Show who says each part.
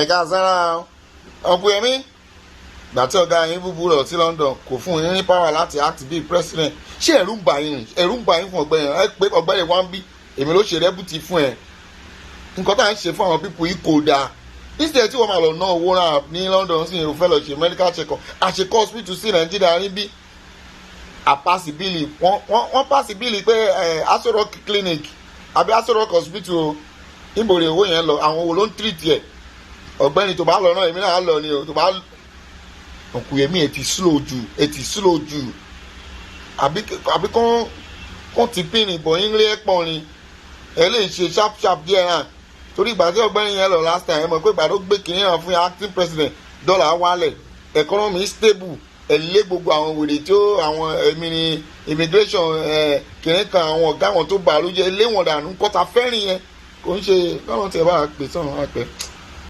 Speaker 1: Ẹ̀ka sára ọ̀pọ̀ ẹ̀mí gbà tí ọ̀gá yín búburú lọ sí London, kò fún yín ní power láti act bíi president. Ṣé ẹ̀rù ń bà yín? Ẹ̀rù ń bà yín fún ọ̀gbẹ́ni ẹ pé ọ̀gbẹ́ni wá ń bí èmi ló ṣe deputy fún ẹ. Nǹkan tá à ń ṣe fún àwọn people yìí kò dáa. Instead tí wọ́n máa lọ ná owó rà ní London sí, o fẹ́ lọ ṣe medical check up, àṣekọ́ hospital sí Nàìjíríà níbí. Àpass bill, wọ́n pass bill pé Aso Rock clinic àbí Aso Rock hospital o. Níbo ni owó yẹn lọ? Àwọn wo ló ń treat ẹ̀? Ọ̀gbẹ́ni, tó bá lọ náà, èmi náà lọ ni o. Tó bá òkú yẹmí, ẹ ti slow jù, ẹ ti slow jù. Àbí kán ti pín ní bọ̀ yín lé ẹ̀ pọ̀ ni. Ẹ lè ṣe sharp sharp díẹ̀ náà, torí ìgbà tí ọ̀gbẹ́ni yẹn lọ last time, ẹ mọ̀ pé ìgbà tó gbé kínní náà fún acting president, dọ́là wálẹ̀, economy stable. Ẹ lé gbogbo àwọn wèrè tí ó àwọn èmi ní immigration ẹ kìnìún kan, àwọn ọ̀gá àwọn tó bà ló jẹ́, lé wọn dànù. Kọ́ta fẹ́rìn yẹn kò ń ṣe kọ́nà tí ẹ bá pè sọ̀rọ̀ wá pẹ́.